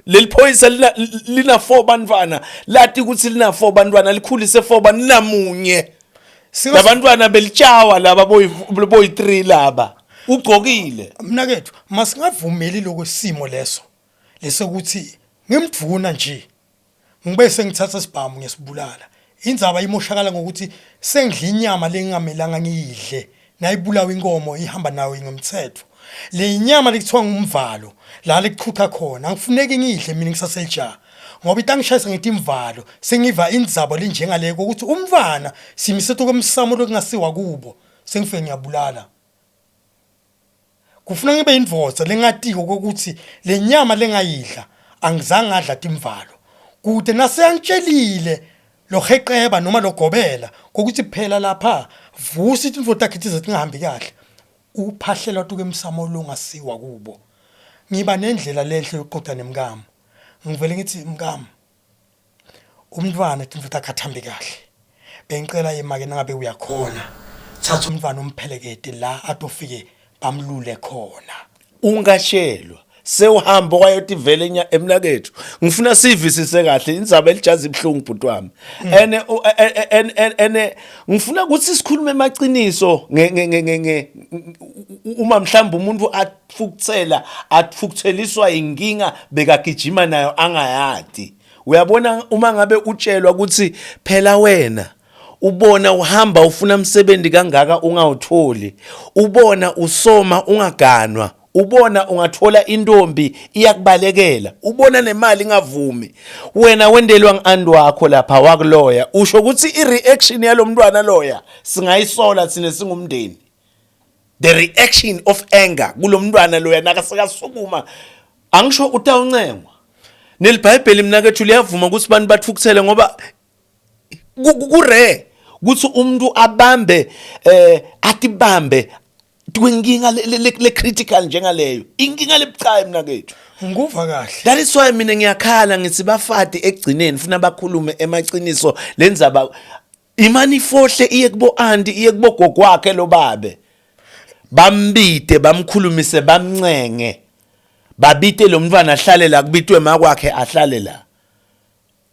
[SPEAKER 1] leli phoyisa lina 4 bantwana lati ukuthi lina 4 bantwana likhulise 4 bantu linamunye labantwana belitshawa laba boyi 3 laba ugcokile
[SPEAKER 2] mnakethu masingavumeli lokho simo leso lesokuthi ngimdvuna nje ngibe sengithatha isibhamu ngesibulala. Indzaba imoshakala ngokuthi sengidla inyama lengingamelanga ngiyidle. Nayibulawa inkomo ihamba nayo ngomthetho. Le nyama lekuthiwa ngumvalo la lekuchutha khona angifuneki ngiyidle mina ngisaselijaha ngoba itangishayisa ngithi imvalo sengiva indzaba lenjengaleyo ukuthi umntwana simise tokomsamo lokungasiwa kubo sengifike ngiyabulala. Kufuna ngibe indvodza lengatiko kokuthi le nyama lengayidla angizange ngadla timvalo. Kude naseyangitshelile loheqeba noma logobela kokuthi phela lapha vusa itinfo takhe tize tingahambi kahle. Uphahlelwa tuke emsamo longasiwa kubo. Ngiba nendlela lenhle yokuxoxa nemkami. Ngivele ngithi mkami Umntwana tintfo takhe athambi kahle. Bengicela yema ke nangabe uyakhona thatha umntwana umphelekete la atofike bamlule khona.
[SPEAKER 1] Ungashelwa sewuhamba okwayothi vele nya emnakethu ngifuna sivisise kahle indzaba elijazi ibuhlungu bhuti wami ene ene ene ngifuna ukuthi sikhulume emaqiniso nge nge nge nge uma mhlawumbe umuntu atfukutsela atfukutheliswa inkinga bekagijima nayo angayadi Uyabona uma ngabe utshelwa ukuthi phela wena ubona uhamba ufuna umsebenzi kangaka ungawutholi, ubona usoma ungaganwa, ubona ungathola intombi iyakubalekela, ubona nemali ingavumi. Wena wendelwa ngi-anti wakho lapha wakuloya, usho ukuthi i-reaction yalomntwana loya singayisola thina singumndeni. The reaction of anger kulomntwana loya nakasekasukuma angisho utawuncengwa. NeliBhayibheli mnakethu liyavuma ukuthi abantu bathukuthele ngoba ku-rare ukuthi umuntu abambe eh atibambe kwinkinga le critical njengaleyo inkinga lebucayi mnakethu.
[SPEAKER 2] Ngikuva kahle.
[SPEAKER 1] That is why mina ngiyakhala ngithi bafati ekugcineni funa bakhulume emaqiniso lenzaba imani ifohle iye kubo anti iye kubo gogo wakhe lo babe bambide bamkhulumise bamncenge babite lo mntwana ahlale la kubitwe makwakhe ahlale la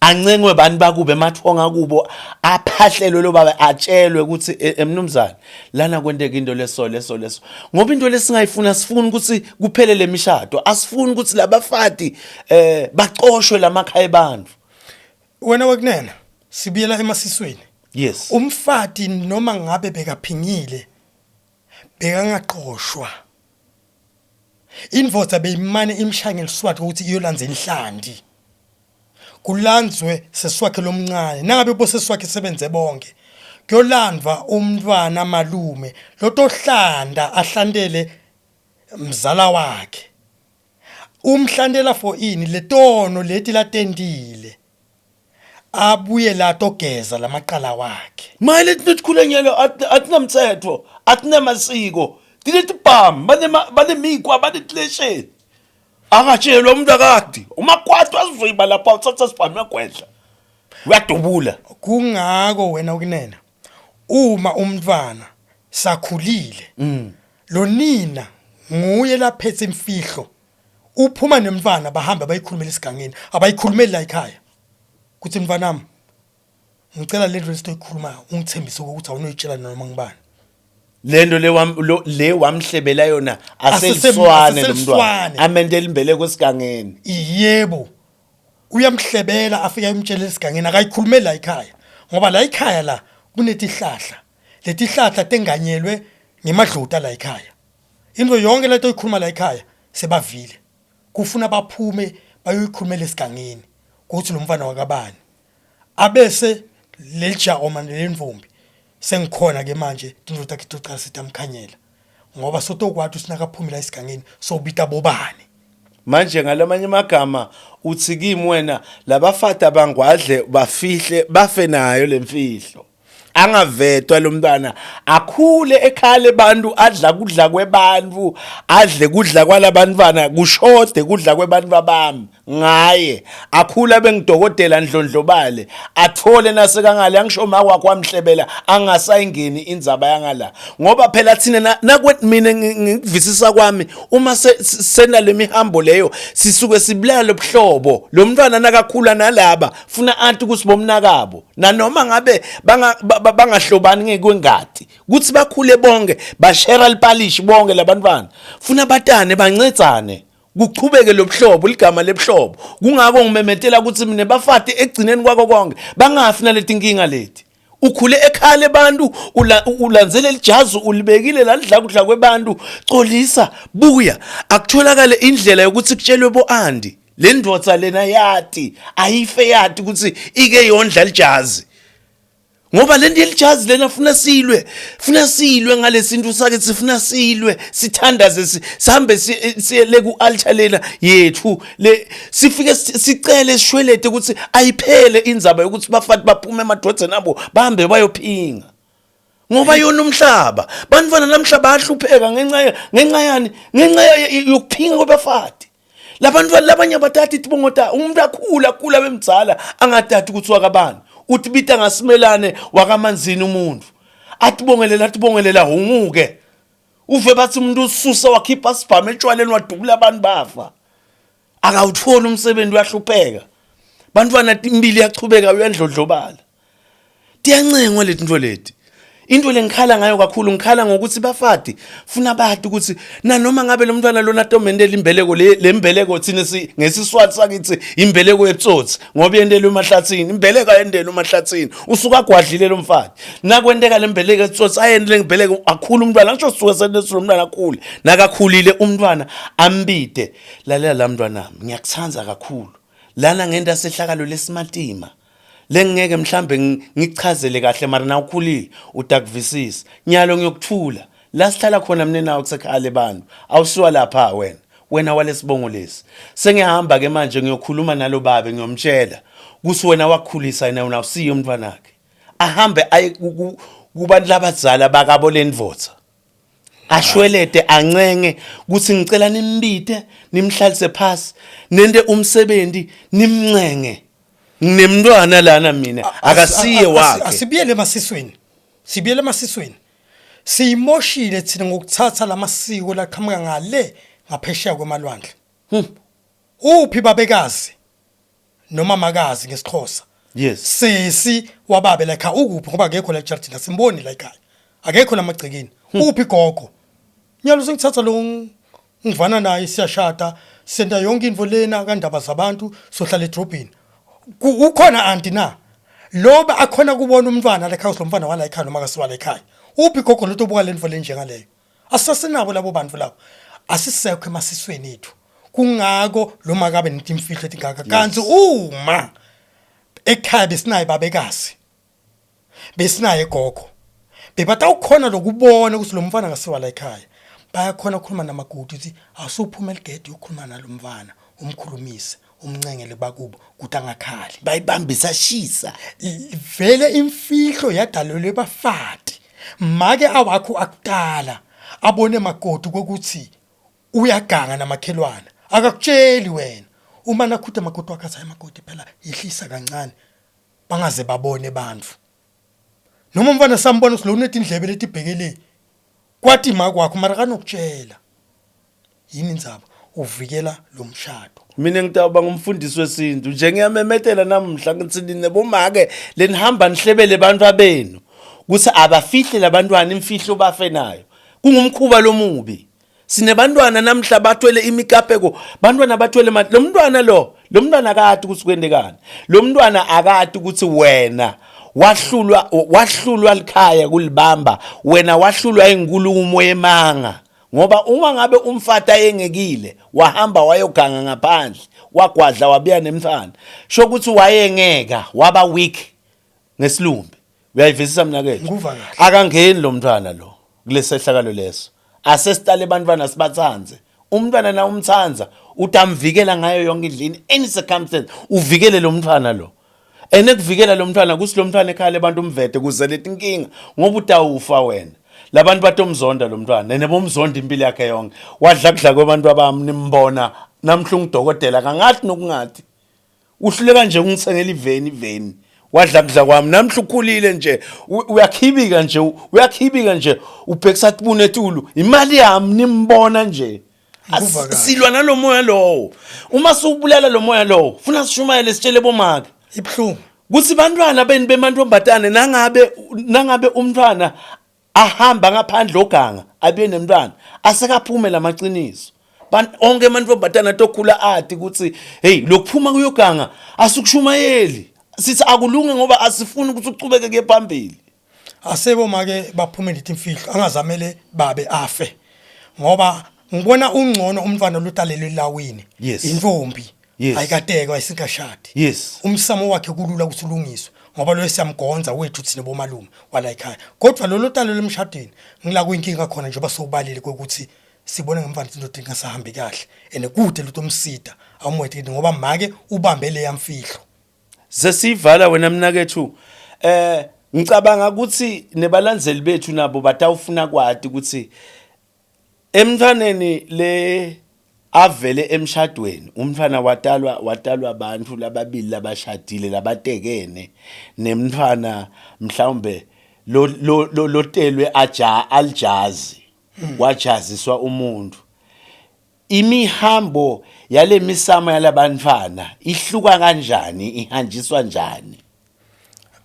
[SPEAKER 1] ancengwe bani bakube emathonga kubo aphahlelwe lo baba atshelwe ukuthi e, emnumzane lana kwenteka into leso leso leso ngoba into lesingayifuna sifuna ukuthi kuphele lemishado asifuni ukuthi labafati eh baxoshwe lamakhaya abantu.
[SPEAKER 2] Wena wekunene sibuyela emasisweni.
[SPEAKER 1] Yes.
[SPEAKER 2] Umfati noma ngabe bekaphingile bekangaqoshwa. Indvodza beyimane imshaya ngeliswati ukuthi iyolandza inhlanti. Kulandzwe seswakhe lomncane nangabe boseswakhe sebenze bonke. Kuyolandvwa umntfwana malume lotohlanta ahlantele mzala wakhe. Umhlantela for ini letono leti latentile abuye latogeza lamaqala wakhe.
[SPEAKER 1] Maye leti letikhule nyalo atinamtsetfo atinamasiko tinetibhamu banemikwa banetilesheni akatshelwa umuntu akadi umakwati wasiviba lapha uthatha sibhamu uyagwedla uyadubula.
[SPEAKER 2] Kungako wena ukunena uma umntwana sakhulile lonina nguye laphethe imfihlo uphuma nemntwana bahambe bayikhulumela esigangeni abayikhulumeli la ekhaya kuthi mntwanami ngicela le nto lesitoyikhulumayo ungithembise ukuthi awunoyitshela noma ngibani.
[SPEAKER 1] Lento le wam lo le wamhlebela yona aseliswane lo mntwana amendela imbeleko esigangeni.
[SPEAKER 2] Yebo. Uyamhlebela afike ayomtshela esigangeni akayikhulumeli la ekhaya ngoba la ekhaya la kunetihlahla letihlahla tenganyelwe ngemadloti la ekhaya into yonke lento oyikhuluma la ekhaya sebavile kufuna baphume bayoyikhulumela esigangeni ukuthi lo mfana wakabani abese lelijaha manje lentombi sengikhona ke manje tinto takhe tocala sitamkhanyela ngoba sotokwati usinakaphumela esigangeni sobita bobani.
[SPEAKER 1] Manje ngalamanye amagama uthi kimi wena labafati abangwadle bafihle bafe nayo lemfihlo. Angavetwa lo mntwana akhule ekhaya lebantu adla kudla kwebantu adle kudla kwalabantwana kushode kudla kwebantu babami. Ngaye akhula bengidokotela ndlondlobale athole nasekangale angisho makwakho wamhlebela angasayingeni indzaba yangala ngoba phela thina nakwe mina ngikuvisisa kwami uma senale mihambo leyo sisuke sibulala lobuhlobo lo mntwana nakakhula nalaba funa athi ukuthi bomnakabo nanoma ngabe bangahlobani ngekwengadi kuthi bakhule bonke bashera lipalishi bonke labantwana funa batane bancedzane. Kuchubeke lobuhlobo, ligama lebuhlobo. Kungako ngimemetela ukuthi mina bafati ekugcineni kwako konke bangafi naletinkinga leti. Ukhule ekhaya lebantu, ulandzele lijazi ulibekile lalidla kudla kwebantu. Colisa, buya. Akutholakale indlela yokuthi kutshelwe bo-anti. Le ndvodza lena yati, ayife yati ukuthi ike yondla lijazi. Ngoba lento yelijazi lena funa silwe, funa silwe ngalesintu sakhe, sifuna silwe, sithandaze, sihambe siye le ku-altar lena yethu le, sifike sicele sishwelete ukuthi ayiphele indzaba yokuthi bafati baphume emadvodzeni abo bahambe bayophinga. Ngoba yona umhlaba, bantwana namhla bayahlupheka ngenxa ngenxa yani, ngenxa yokuphinga kwabafati. Labantwana labanye abatati tibongo ta umuntu akhula akhula bemdzala angatati ukuthi wakabani, utibita ngasimelane wakamanzini umuntu atibongelela atibongelela hunguke uve bathi umuntu ususa wakhipha sibhamu etshwaleni wadubula abantu bafa, akawutholi umsebenzi uyahlupheka, bantwana impilo iyachubeka uyandlondlobala. Tiyancengwa letinto leti. Into lengikhala ngayo kakhulu, ngikhala ngokuthi bafati funa bati ukuthi nanoma ngabe lo mntwana lona tomentela imbeleko le, le mbeleko thina si ngesiswati sakithi imbeleko yebutsotsi ngoba yentelwe emahlathini, imbeleko ayendelwe emahlathini, usuka agwadlile lo mfati. Nakwenteka le mbeleko yebutsotsi ayendele imbeleko akhule umntwana, ngisho sisuke senesi lo mntwana akhule, nakakhulile umntwana ambide, lalela la mntwanami ngiyakuthanda kakhulu, lana ngenta sehlakalo lesimatima lengeke mhlambe ngikuchazele kahle mara na ukhulile utakuvisisa. Nyalo ngiyokuthula la sihlala khona mina nawe kusekhaya lebantu, awusiwa lapha wena, wena walesibongo lesi. Sengiyahamba ke manje ngiyokhuluma nalo babe, ngiyomtshela ukuthi wena wakukhulisa yena, wena awusiye umntwanakhe. Ahambe aye kubantu labadzala bakabo lendvodza, ashwelete ancenge ukuthi ngicela nimbite nimhlalise phasi nente umsebenzi nimncenge, nginemntwana lana mina akasiye wakhe.
[SPEAKER 2] Asibuyele emasisweni, sibuyele emasisweni. Siyimoshile thina ngokuthatha lamasiko laqhamuka ngale ngaphesheya kwemalwandle. Uphi babekazi noma makazi ngesiXhosa?
[SPEAKER 1] Yes.
[SPEAKER 2] Sisi wababe la ekhaya ukuphi, ngoba akekho la ejardini, asimboni la ekhaya, akekho lamagcekeni. Uphi gogo? Nyalo sengithatha lo ngivana naye, siyashada, senta yonke into lena kandaba zabantu, sohlala edrobheni. Ukhona anti na loba akhona kubona umntwana la ekhaya, lo mfana wala ekhaya noma akasiwala ekhaya? Uphi gogo lo tobuka lento le njengaleyo? Asisasenabo labo bantu labo, asisekho emasisweni ethu. Kungako lo makabe netimfihlo etingaka. Kanti uma ekhaya besinaye babekazi, besinaye gogo, bebatawukhona lokubona ukuthi lo mfana ngasiwa la ekhaya. Bayakhona ukukhuluma namagudi ukuthi awusuphuma eligede uyokhuluma nalo mfana, umkhulumise, umncengele bakubo ukuthi angakhali.
[SPEAKER 1] Bayibambisa shisa.
[SPEAKER 2] Vele imfihlo yadalelwe bafati. Make awakho akudala abone makoti kokuthi uyaganga namakhelwana, akakutsheli wena. Uma nakhuda makoti wakhe athi hayi makoti phela yehlisa kancane bangaze babone abantu. Noma umfana sambona ukuthi lo unetindlebe letibhekele kwathi makwakho mara kanokutshela yini indzaba, uvikela lo mshado.
[SPEAKER 1] Mina ngitawuba ngumfundisi wesintu nje, ngiyamemetela namuhla ngithi nine bomake lenihamba nihlebele abantu abenu ukuthi abafihle labantwana imfihlo bafe nayo, kungumkhuba lomubi. Sinebantwana namhla bathwele imikapeko, bantwana bathwele mali. Lo mntwana lo, lo mntwana akati ukuthi kwentekani, lo mntwana akati ukuthi wena wahlulwa, wahlulwa likhaya kulibamba, wena wahlulwa inkulumo yemanga. Ngoba uma ngabe umfati ayengekile wahamba wayoganga ngaphandle, wagwadla wabuya nemntwana, sho ukuthi wayengeka waba weak ngesilumbi. Uyayivisisa mina ke?
[SPEAKER 2] Ngikuva kahle.
[SPEAKER 1] Akangeni lo mntwana lo kulesehlakalo leso. Asesitale abantwana sibathandze. Umntwana na umthandza utamvikela ngayo yonke indlela, any circumstance uvikele lo mntwana lo. Ene kuvikela lo mntwana kuthi lo mntwana ekhaya lebantu umvete kuze letinkinga, ngoba utawufa wena. Labantu batomzonda lo mntwana, ene bomzonda impilo yakhe yonke. Wadla kudla kwabantu abami nimbona namhla ungudokotela kangathi nokungathi. Uhluleka nje ungithengela iveni, iveni. Wadla kudla kwami namhla ukhulile nje, uyakhibika nje, uyakhibika nje, ubhekisa tibune etulu. Imali yami nimbona nje.
[SPEAKER 2] Ngikuva kahle.
[SPEAKER 1] Silwa nalomoya lowo. Uma siwubulala lo moya lowo, funa sishumayele sitshele bomake.
[SPEAKER 2] Ibuhlungu.
[SPEAKER 1] Kuthi bantwana beni bemantombazane nangabe umntwana ahamba ngaphandle oganga abe nemntwana asekaphume lamaqiniso. Onke amantombazana atokhula ati ukuthi hey, lokuphuma kuyoganga asikushumayeli, sithi akulunge ngoba asifuni ukuthi ucubeke kuye phambili.
[SPEAKER 2] Asebo make baphume ndithi imfihlo angazamele babe afe, ngoba ngibona ungcono umntwana lotalelwe elawini. Intombi ayikatekwa, ayisinkashadi. Umsamo wakhe kulula ukuthi ulungiswe ngoba lo siyamgonza wethu thina bomalume wala ekhaya, kodwa lo lotalelwe emshadweni ngila kuyinkinga khona, njengoba sowubalile kwekuthi sibone ngemfana into ingasahambi kahle and kude lutho umsida awumwethe ngoba make ubambe leya mfihlo.
[SPEAKER 1] Sesivala wena mnakethu, ngicabanga ukuthi nebalandzeli bethu nabo batawufuna kwati ukuthi emntwaneni le avele emshadweni, umntwana watalwa abantu lababili labashadile labatekene, nemntwana mhlawumbe lo lo lotelwe aja aljazi wajaziswa umuntu, imihambo yalemisamo yalabantwana ihluka kanjani, ihanjiswa njani?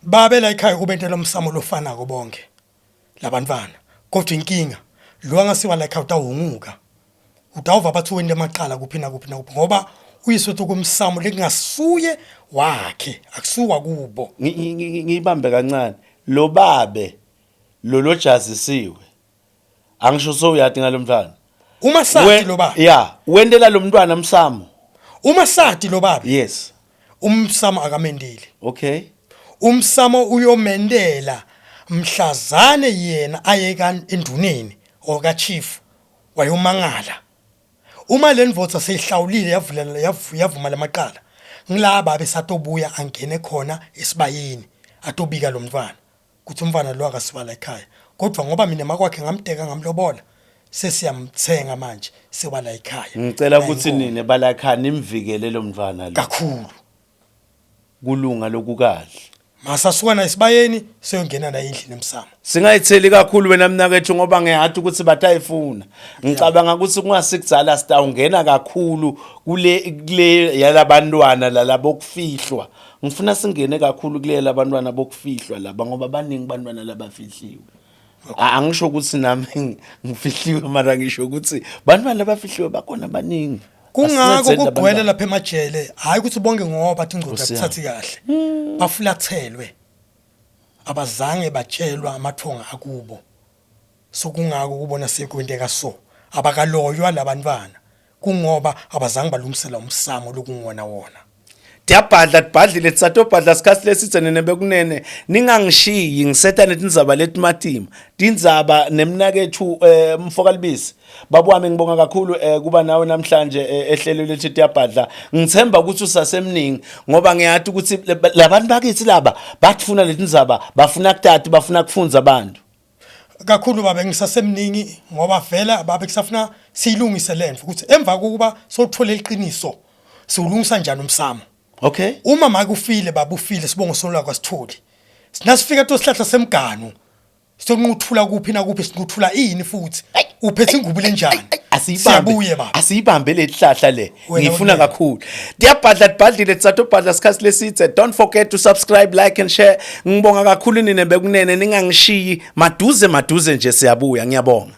[SPEAKER 2] Babe la ekhaya kubentela umsamo lofanako bonke labantwana, kodwa inkinga lo angasiwa la ekhaya utawunguka, utawuva bathi wente amacala kuphi nakuphi nakuphi, ngoba uyiswe kumsamo lekungasuye wakhe, akusuwa kubo.
[SPEAKER 1] Ngiyibambe kancane lo babe lo lojazisiwe, angisho sowuyati ngalomntwana.
[SPEAKER 2] Uma sathi lo babe.
[SPEAKER 1] Ya, wentela lo mntwana msamo.
[SPEAKER 2] Uma sathi lo babe. Umsamo akamendeli. Umsamo uyomendela mhlazane yena aye enduneni or ka chief wayomangala. Uma le ndvodza seyihlawulile, yavulela, yavuma lamaqala, ngilaba besatobuya angene khona esibayeni atobika lo mntwana kuthi umfana lo akasiwala ekhaya, kodwa ngoba mina makwakhe ngamdeka ngamlobola, sesiyamthenga manje sewala ekhaya.
[SPEAKER 1] Ngicela ukuthi nine balakhaya nimvikele lo mntwana lo.
[SPEAKER 2] Kakhulu.
[SPEAKER 1] Kulunga lokukahle.
[SPEAKER 2] Masasuka naye esibayeni seyongena naye endlini emsamo.
[SPEAKER 1] Singayitheli kakhulu wena mnakethu ngoba ngiyathi ukuthi batayifuna. Ngicabanga ukuthi kungasikudzala sitawungena kakhulu kule yalabantwana lalabokufihlwa. Ngifuna singene kakhulu kule labantwana bokufihlwa laba ngoba baningi bantwana labafihliwe. Angisho ukuthi nami ngifihliwe, mara ngisho ukuthi bantwana labafihliwe bakhona baningi.
[SPEAKER 2] Kungako kugcwele lapha emajele, hayi ukuthi bonke ngoba ingqondo akuthathi kahle. Bafulathelwe. Abazange batshelwa amathonga akubo. So kungako kubona sekwenteka so. Abakaloywa labantwana kungoba abazange balungisela umsamo lokunguwona wona.
[SPEAKER 1] Tiyabhadla, tibhadlile, tisatobhadla sikhathi lesitse nene bekunene. Ningangishiyi, ngiseta netindzaba letimatima, tindzaba nemnakethu mfokalibisi. Baba wami, ngibonga kakhulu kuba nawe namhlanje ehlelo lethu Tiyabhadla. Ngithemba ukuthi usasemningi ngoba ngiyathi ukuthi labantu bakithi laba bathufuna letindzaba, bafuna kutati, bafuna kufunza abantu.
[SPEAKER 2] Kakhulu babe, ngisasemningi ngoba vela babe kusafuna siyilungise lento ukuthi emva kokuba sothole iqiniso siwulungisa njani umsamo. Uma make ufile, baba ufile, sibongo solwa kwasitholi. Sinasifika to sihlahla semganu siyonquthula kuphi nakuphi, sinquthula ini futhi uphethe ingubo lenjani?
[SPEAKER 1] Asiyibambe.
[SPEAKER 2] Siyabuye baba.
[SPEAKER 1] Asiyibambe le hlahla le.
[SPEAKER 2] Wena
[SPEAKER 1] ngifuna
[SPEAKER 2] unene.
[SPEAKER 1] Kakhulu. Tiyabhadla, tibhadlile, tisatobhadla sikhathi lesitse. Don't forget to subscribe, like and share. Ngibonga kakhulu nine bekunene, ningangishiyi. Maduze maduze nje siyabuya. Ngiyabonga.